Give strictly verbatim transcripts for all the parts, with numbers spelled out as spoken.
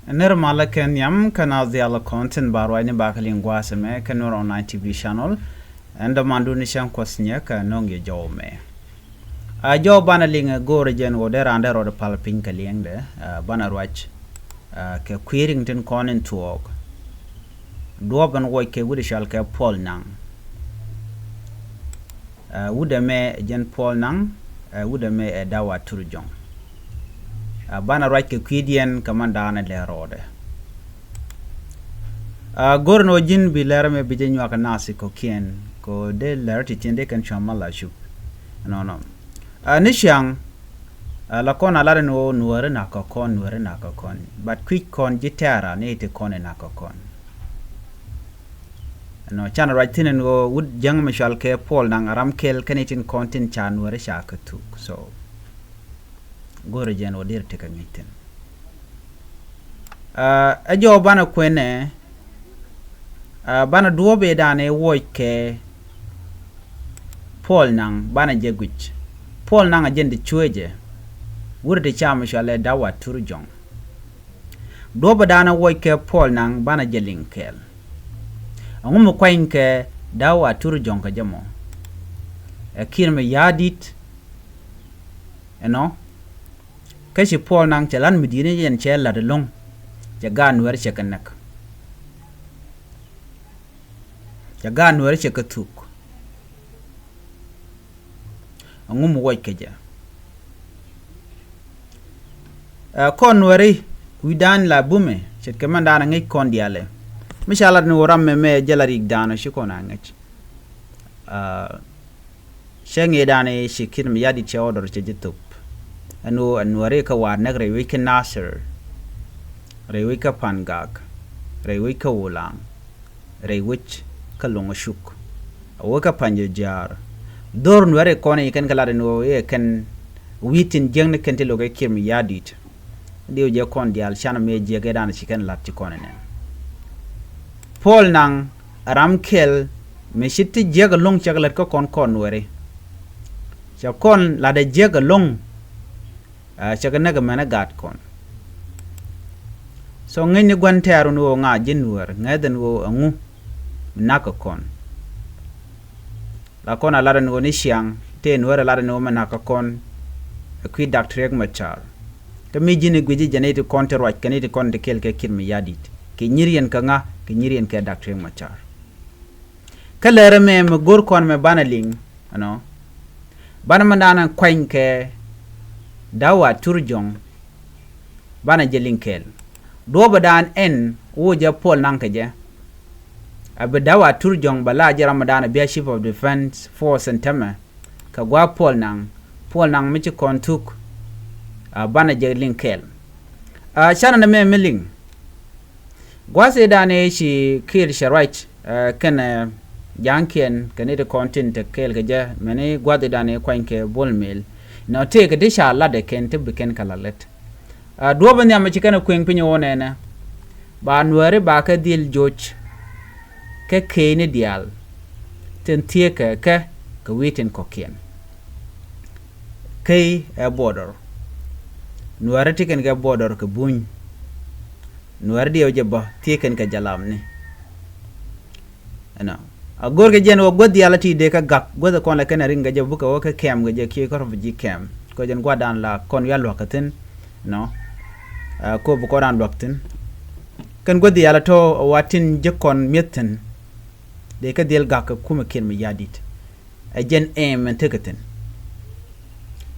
Nir malä kɛ nhiam kä na dhial kɔn tin ba ruacni ba kä liŋ gua̱a̱th ɛmɛ kä Nuer Online T V channel. Ɛn dämandu ni cäŋ Kuɔth Nyiek kä no̱ŋ yɛ jɔw mɛ. A jɔw banɛ liŋ ɛ go̱o̱rɛ jɛn ɣöö dee raan dee rɔɔdɛ pal piny kɛ liɛŋdɛ, a, banɛ ruac, a, kɛ kui̱ riŋ tin kɔn in tuɔɔk. Duɔ̱ɔ̱p ɛn wuɔc kɛ wut ɛ cɔal kɛ Puɔl Naŋ. Ɛ, wut ɛmɛ ɛ jɛn Puɔl Naŋ, ɛ, wut ɛmɛ ɛ Dawa Turjɔŋ. Ɛ, banɛ ruac kɛ kui̱diɛn kɛ man daanɛ lɛ rɔɔdɛ. Ɛ, go̱r ni wä ji̱n bi lɛr ɛmɛ bi jɛ nyuak kɛ naath kɔ̱kiɛn kɛ dee lɛr ti tiɛn dee kɛn cuam mal a cup. Nɔnɔ. Ɛ, ni ciaŋ, ɛ, la kɔn a lat ni wä nuääri nak kɛ kɔn, nuääri nak kɛ kɔn. But kui̱c kɔn ji̱ tɛɛra ni ti kɔn i nak kɛ kɔn. Nɔ canɛ ruac thi̱n ɛn ɣöö wut jäŋ mi cɔal kɛ Puɔl Naŋ a ram kɛl kɛn itin kɔn tin ca nuääri ca kɛ thuk. So go̱rɛ jɛn ɣöö dir ti kɛ ŋi̱c thi̱n. Ɛ jɔw banɛ kuenɛ, ɛ, banɛ duɔ̱ɔ̱p ëëdan ëë wuɔc kɛ Puɔl Naŋ banɛ jɛ guic. Puɔl Naŋ a jɛn ti cuecɛ wut ti ca mi cɔal ɛ Dawa Turjɔŋ. Duɔ̱ɔ̱pɛ daanɛ wuɔc kɛ Puɔl Naŋ banɛ jɛ liŋ kɛɛl. Ɛŋu mi kuany kɛ Dawa Turjɔŋ kɛ jɛ mɔ? Ɛ Kiir Mayardit ɛnɔ. Kä ci Puɔl Naŋ cɛ lat mi di̱i̱t ni jɛn cɛ lat ɛlɔ̱ŋ. Cɛ gaat nuääri cɛ kɛ näk. Cɛ gaat nuääri cɛ kɛ thuk. Ɛŋu mi wuɔc kɛ jɛ? Ɛ, kɔn nuääri wi̱dan la bumɛ ce̱tkɛ mɛn daanɛ ŋäc kɔn diaalɛ. Mi ca lat ni wä ram mɛmɛ jɛ la ri̱k daanɔ ci kɔn a ŋäc. Ɛ, cɛ ŋi̱i̱c daanɛ ci Kiir Mayardit cɛ order cɛ ji̱ thop. Ɛn ɣöö ɛ nuääri kä wa̱a̱ näk rɛy wec kä Nasir, rɛy wec kä Pangak, rɛy wec kä Ulaŋ, rɛy wec kä Loŋ Cuk, a wec kä Panjojar. Dhor nuääri kɔn i̱ kɛn kɛ lat ɛn ɣöö i̱ kɛn wi̱i̱ tin jiäkni kɛn ti lo̱k ɛ Kiir Mayardit. Diw jɛ kɔn diaal canɛ mëë jiäk ëëdan ci kɛn lat ci kɔn ɛnɛn. Puɔl Naŋ ram kɛl mi ci ti jiäk ɛlɔ̱ŋ cɛ kɛ lät kä kɔn kɔn nuääri. Cɛ kɔn lat ɛ jiäk ɛlɔ̱ŋ. Ɛ, cɛ kɛ näk ɛmɛn ɛ gaat kɔn. So ŋäcni gua̱n tɛ̈r wun ɣöö ŋa ji̱ nuäär ŋäth ɛn ɣöö ɛŋu mi nak kɛ kɔn. La kɔn a lat ɛn ɣöö ni ciaŋ tëë nuäär ɛ lat ɛn ɣöö mi nak kɛ kɔn ɛ kui̱ Dak Riek Machar. Kä mi ji̱n i̱ gui̱ci jɛ ni ti kɔn ti ruac kɛ ni ti kɔn ti kɛl kɛ Kiir Mayardit kɛ nyiriɛn kɛ ŋa kɛ nyiriɛn kɛ Dak Riek Machar. Kä lɛr ɛmɛ mi go̱r kɔn mɛ banɛ liŋ ɛnɔ. Banɛ mɛ daanɛ kuany kɛ Dawa Turjɔŋ. Banɛ jɛ liŋ kɛɛl. Duɔ̱ɔ̱pɛ daan ɛn wä jɛ Puɔl Naŋ kɛ jɛ. A bi Dawa Turjɔŋ bɛ la jɛ ram mɛ daanɛ bia Chief of Defence Force ɛn tämɛ. Kɛ gua̱a̱ Puɔl Naŋ, Puɔl Naŋ mi ci kɔn thuk. A banɛ jɛ liŋ kɛɛl. A canɛ nɛ mɛ mi liŋ. Gua̱th ëëdan ëë ci Kiir cɛ ruac, ɛ, kɛnɛ ja̱a̱ŋkiɛn kɛ ni ti kɔn tin te kɛɛl kɛ jɛ mɛni gua̱th ëëdan ëë kuany kɛ Bol Mel. Nɔ tëëkɛ ti ca latdɛ kɛn ti bi kɛn kɛ la lät. Ɛ, duɔ̱ɔ̱pɛ nhiam mi ci kɛn ɛ kuëŋ piny ɣöö nɛnɛ ba nuääri ba kɛ dhil joc kɛ key ni diaal tin thieekɛ kɛ kɛ wi̱i̱ tin kɔ̱kiɛn. Key ɛ border. Nuääri ti kɛn kɛ border kɛ buny. Nuääri diɛw jɛ bä thiee kɛn kɛ jalamni. Ɛnɔ a go̱r kɛ jɛn wä guäth diaal a ti dee kä gak guäth kɔn lɛ kɛn a riŋ kɛ jɛ bukɛ wä kä kɛm kɛ jɛ kiɛ kä refugee kɛm kɛ jɛn gua̱dan la kɔn wi̱i̱ a lua̱k kɛ thi̱n. Ɛnɔ a ko̱o̱p kɔn ran lua̱k thi̱n. Kɛn guäth diaal a tɔ wa tin ji̱ kɔn mi̱eth thi̱n. Dee kä dhiel gak kɛ kumɛ kiɛn mi ya̱di̱t. Ɛ jɛn ɛm ɛn tekɛ thi̱n.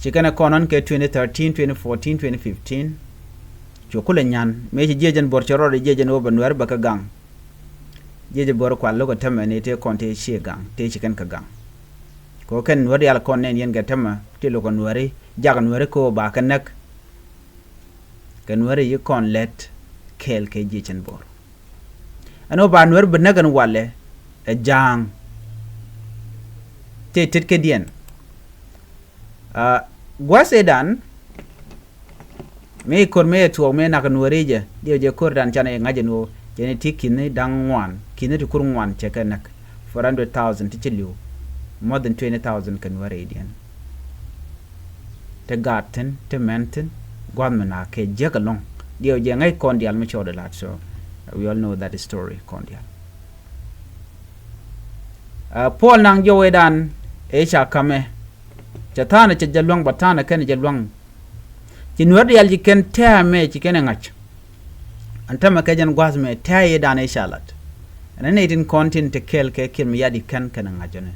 Ci kɛn ɛ kɔn ɔn kɛ twenty thirteen, twenty fourteen, twenty fifteen. Cu kulɛ nyan mëë ci jiɛc jɛn buɔr cɛ rɔɔdɛ jiɛc jɛn wä bɛ nuɛr bɛ kä gaŋ. Jiɛc jɛ buɔr kual lo̱k ɛ tämɛ ni tëë kɔn tëë ciɛ gaŋ tëë ci kɛn kä gaŋ. Kɛ ɣöö kɛn nuɛr diaal kɔn nɛn yɛn kɛ tämɛ ti lo̱k ɛ nuɛri jak nuɛri kɛ ɣöö ba kɛ näk. Kɛ nuɛri yi kɔn lɛt kɛɛl kɛ jiɛc jɛn buɔr. Ɛn ɣöö ba nuɛr bi näk ɛn walɛ ɛ ja̱a̱ŋ. Tëë tet kädiɛn. Gua̱th ëëdan mëë ko̱r mëë ɛ thuɔɔk mëë nak nuääri jɛ diɛw jɛ ko̱r dan canɛ ŋa̱c ɛn ɣöö jɛn ɛ ti ki̱ni da̱ŋ ŋuan ki̱ni ti kur ŋuan cɛ kɛ näk. Four hundred thousand ti ci li̱w. More than twenty thousand kɛ nuääri diɛn. Ti gaat thi̱n ti mɛn thi̱n gua̱th mi nak kɛ jiäk ɛlɔ̱ŋ. Diɛw jɛ ŋäc kɔn diaal mi cɔɔdɛ lat, so we all know that story kɔn diaal. Puɔl Naŋ jɔwɛ dan ëë ca kamɛ. Cɛ tha̱a̱nɛ cɛ jɛ luaŋ, ba tha̱a̱nɛ kɛn jɛ luaŋ. Ci Nuäär diaal ci kɛn tɛ̱̈ɛ̱̈ mɛ ci kɛn ɛ ŋa̱c. Ɛn tämɛ kɛ jɛn gua̱a̱th mɛ tɛ̱̈ɛ̱̈ yɛ dan ëë ca lat. Ɛn ɛ nɛy tin kɔn tin te kɛɛl kɛ Kiir Mayardit kɛn kɛn ɛ ŋa̱c ɔnɛ.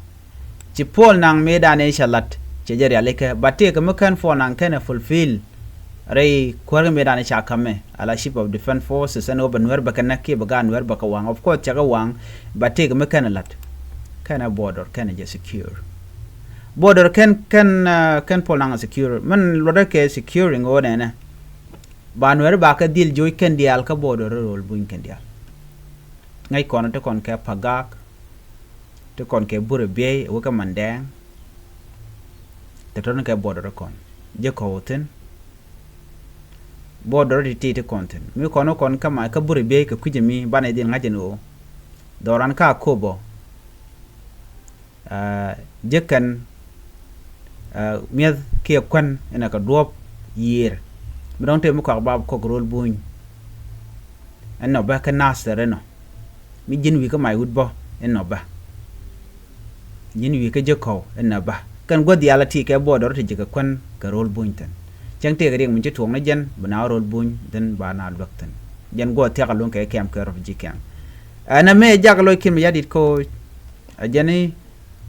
Ci Puɔl Naŋ mëëdan ëë ca lat cɛ jɛ rialikä, ba tëëkɛ mi kɛn Puɔl Naŋ kɛn ɛ fulfill rɛy kuäär mëëdan ëë ca kamɛ ala Chief of Defence Forces, ɛn ɣöö bɛ Nuäär bɛ kɛ näk kiɛ bɛ gaat Nuäär bɛ kɛ waŋ. Of course cɛ kɛ waŋ, ba tëëkɛ mi kɛn ɛ lat. Kɛn ɛ border kɛn ɛ jɛ secure. Border kɛn kɛn kɛn Puɔl Naŋ ɛ secure. Min luɔtdä kɛ securing ɣöö nɛnɛ, ba Nuäär ba kɛ dhil joc kɛn diaal kä border röl buny kɛn diaal. Ŋäc kɔn ti kɔn kɛ Pagak, ti kɔn kɛ Burɛ Biey, wä kɛ Mandɛɛŋ. Te tɔn kɛ border kɔn jɛ kɔw thin. Border ti ti ti kɔn thin mi kɔn wä kɔn kä ma kä Burɛ Biey kɛ kui̱cä mi banɛ dhil ŋa̱c ɛn ɣöö dhɔran kä Akobo. Jek kɛn mi̱eth kiɛ kuän inɛ kɛ duɔ̱ɔ̱p yiëër. Mi dɔ̱ŋ tëë mi kɔak bap kɔk ro̱l buny. Ɛn nɔ bä kä Nasir ɛn nɔ mi ji̱n wi̱i̱ kä mac wut bä ɛn nɔ bä. Ji̱n wi̱i̱ kä jek kɔw ɛn nɔ bä kɛn guäth diaal a ti kɛ border ti jek kɛ kuän kɛ ro̱l buny thi̱n. Cäŋ tëëkɛ riɛk mi ci tuɔɔk ni jɛn bi na ro̱l buny thi̱n ba na luäk thi̱n. Jɛn guɔth thia̱k a luŋ kɛ kɛm kɛ refugee camp. Ɛn ɛmɛ jak loc Kiir Mayardit ko. A jɛn i̱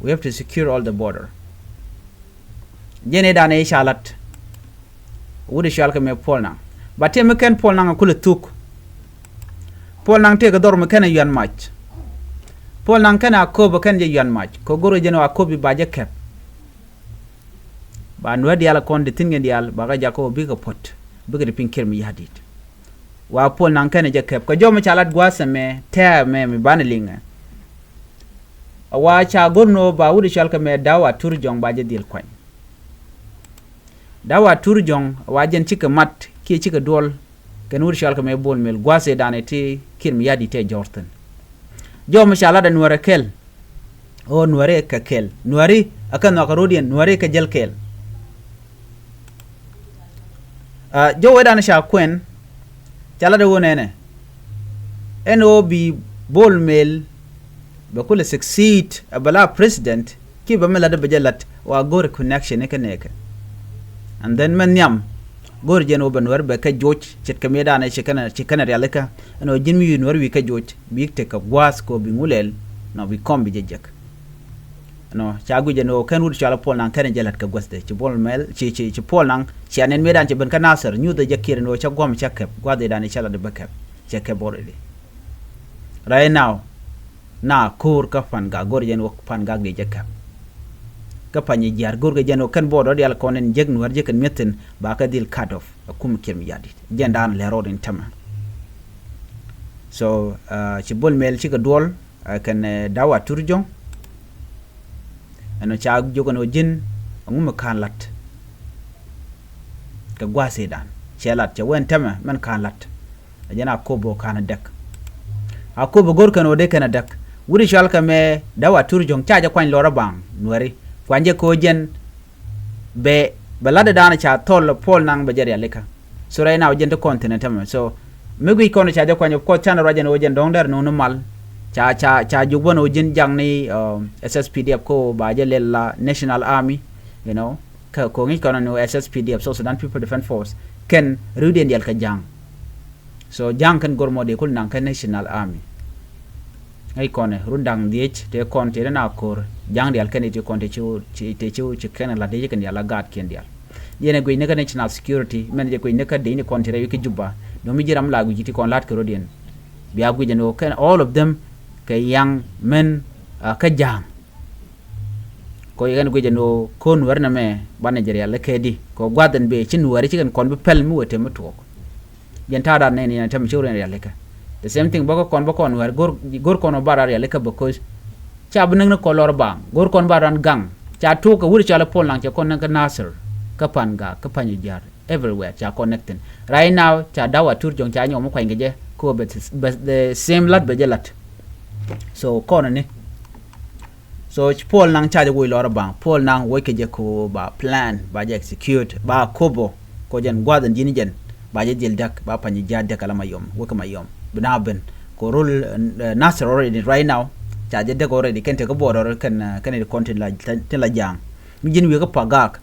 we have to secure all the border. Jɛn i̱ danɛ i̱ ca lat. Wut i̱ cual kɛ mɛ Puɔl Naŋ. Ba tiɛm mi kɛn Puɔl Naŋ a kulɛ thuk. Puɔl Naŋ tëëkɛ dhɔr mi kɛn a yuan mac. Puɔl Naŋ kɛn a Akobo kɛn jɛ yuan mac kɛ go̱r jɛn a Akobo ba jɛ kɛp. Ba Nuäär diaal a kɔn di thi̱n kɛn diaal ba kɛ jak kɛ bikɛ puɔ̱t bikɛ di piny Kiir Mayardit. Wa Puɔl Naŋ kɛn jɛ kɛp kɛ jɔm ca lat gua̱a̱th ɛmɛ tɛɛ mɛ mi banɛ liŋɛ. A wa ca go̱r ni ɣöö ba wut i̱ cual kɛ mɛ da̱w a tur jɔ̱ŋ ba jɛ dhil kuany. Da̱w a tur jɔ̱ŋ a wa jɛn cikɛ mat kiɛ cikɛ duɔl. Kɛn wut cual kɛ mɛ Bol Mel gua̱a̱th ëë danɛ ti Kiir Mayardit tɛ jɔ̱ɔ̱r thi̱n. Jɔw mi ca lat ɛ Nuäärɛ kɛl. Ɣöö Nuäärɛ kɛ kɛl Nuääri a kɛ nhɔakä ro̱diɛn Nuääri kɛ jäl kɛl. Jɔw ëë danɛ ca kuɛn ca lat ɛ ɣöö nɛnɛ. Ɛn ɣöö bi Bol Mel bɛ kulɛ succeed ɛ bɛ la president. Ki bä mi lat bä jɛ lat wa go̱ri connection ikä nɛɛkɛ. And then mɛ nhiam go̱ri jɛn wä bä Nuäär bɛ kä joc ce̱tkɛ mi danɛ ci kɛnɛ ci kɛnɛ rialikä. Ɛn wä ji̱n mi wi̱i̱ Nuäär wi̱i̱ kä joc bik tekɛ gua̱a̱th kɛ wä bi ŋulɛl nɔ bi kɔm bi jɛ jek. Nɔ ca guic ɛn wä kɛn wut cual Puɔl Naŋ kɛnɛ jɛ lat kɛ guäthdɛ ci Bol Mel ci ci ci Puɔl Naŋ cia nɛn mi dan ci ben kä Nasir nyuthɛ jɛ Kiir ɛn wä cä guam cä kɛp gua̱th i̱ danɛ cä lat bä kɛp cɛ kɛp already. Right now na ko̱o̱r kä Pangak go̱r jɛn wä Pangak di jɛ kɛp. Kä Panyijiar go̱r kɛ jɛn wä kɛn border dial kɔn in jek Nuäär jek kɛn mi̱ethin ba kɛ dhil cut off. Ɛ kum Kiir Mayardit jɛn dan lɛ road in tämɛ. So ci Bol Mel cikɛ duɔl kɛn da̱w a tur jɔ̱ŋ. Ɛn ca jok ɛn ɣöö ji̱n ɛŋu mi ka̱n la̱t. Kɛ gua̱a̱th i̱ dan cɛ la̱t cɛ wee ɛn tämɛ mɛn ka̱n la̱t. Ɛ jɛn Akobo ka̱n ɛ däk. Akobo go̱r kɛn ɣöö dee kɛn ɛ däk wut i̱ cual kɛ mɛ da̱w a tur jɔ̱ŋ ca jɛ kuany lɔr ɛ baŋ Nuääri kuany jɛ kɛ ɣöö jɛn. Bɛ bɛ la̱t ɛ dan ca thɔl Puɔl Naŋ bɛ jɛ rialikä. So right now jɛn ti kɔn thi̱n ɛ tämɛ so mi guic kɔn ca jɛ kuany of course canɛ ruac ɛn ɣöö jɛn dɔ̱ŋ dɛr nuŋ ni mal. Ca ca ca jok bä ni ɣöö ji̱n jaŋ ni S S P D F ko ba jɛ lɛl la National Army. You know kɛ ko ŋi̱c kɔn ni ɣöö S S P D F South Sudan People Defence Force kɛn ri̱wdiɛn dial kɛ ja̱ŋ. So ja̱ŋ kɛn go̱r mɔ dee kul naŋ kɛn National Army. Ŋäc kɔnɛ run da̱ŋ dhiec tëë kɔn tëë na ko̱r ja̱ŋ dial kɛn i̱ tëë kɔn tëë ci ci tëë ci ci kɛn la dee ci kɛn dial la gaat kiɛn dial. Yɛn ɛ guic ni kä National Security mɛn jɛ guic ni kä dee ni kɔn tëë rɛy wi̱c kä Juba. Do̱mi ji̱ ram la guic ti kɔn la̱t kɛ rot yɛn. Bia guic ɛn ɣöö kɛn all of them kɛ yaŋ mɛn kä ja̱ŋ. Kɔ yɛ kɛn guic ɛn ɣöö ko̱n Nuäär nɛmɛ banɛ jɛ rial kɛ di kɔ gua̱th ɛn bëë ci Nuääri ci kɛn kɔn bi pɛl mi wee te mi tuɔɔk. Jɛn ta̱a̱ dan nɛn yɛn tɛm ci wä rialikä. The same thing bä kä kɔn bä kɔn Nuäär go̱r go̱r kɔn bä ran rialikä because ca bi näk ni kɔn lɔr baŋ go̱r kɔn bä ran gaŋ. Ca tuɔɔk kɛ wut cɔal Puɔl Naŋ cɛ kɔn näk kä Nasir kä Pangak kä Panyijiar everywhere ca kɔn näk thi̱n. Right now ca da̱w a tur jɔ̱ŋ ca nyɔk mi kuany kɛ jɛ ko bɛ the same lat bɛ jɛ lat. So kɔn ni. So ci Puɔl Naŋ ca jɛ woc lɔr baŋ Puɔl Naŋ woc kɛ jɛ ko ba plan ba jɛ execute ba Akobo. Ko jɛn gua̱th in ji̱n jɛn Ba jɛ dhil däk, ba pa̱ny ji̱ ja̱a̱t däk ala Mayom, wek Mayom. Bi na ben kɛ rol, eh, Nasir already right now. Ca jɛ däk already, kɛn tekɛ border kɛn, eh, kɛn ɛ kɔn tin la, tin la Ja̱a̱ŋ. Mi ji̱n wi̱i̱ kä Pagak.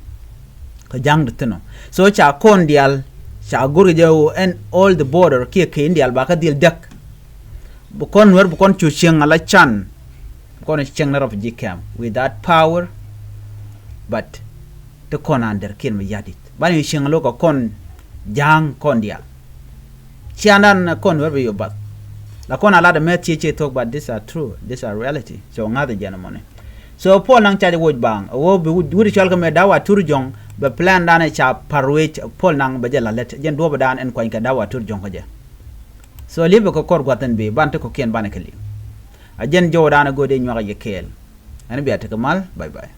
Kä Ja̱a̱ŋ di thin ɔ. So ca kɔn diaal, ca go̱r kɛ jɛ ɣöö ɛn all the border kiɛ kɛ in diaal ba kä dhil däk. Bi kɔn Nuɛr, bi kɔn cu cieŋ ala can. Bi kɔn cieŋ ni refugee camp with that power. But ti kɔn an der kiɛn mi ya̱t dit. Ban yu cieŋ lo̱k kɛ kɔn Ja̱a̱ŋ kɔn diaal. Ciandan kɔn Nuɛr bi yu bath. La kɔn a lat mɛ thiec ciɛ thok, but these are true. These are reality. So ŋa̱th jɛn mɔni. So Paul Nang ca jɛ woc baaŋ. Wä bi wut, wut cual kɛ mɛ dawa tur jɔŋ. Bɛ plan dan ca par wec Paul Nang bɛ jɛ la lɛt. Jɛn duɔp dan ɛn kuany kɛ dawa tur jɔŋ kɛ jɛ. So liep kɛ kɔr guath ɛn bi ban ti kɔkiɛn ban kɛ liep. A jɛn jɔw dan a go̱o̱dɛ nyuak a yɛ kɛɛl. Ɛn bia tekɛ mal, bye bye.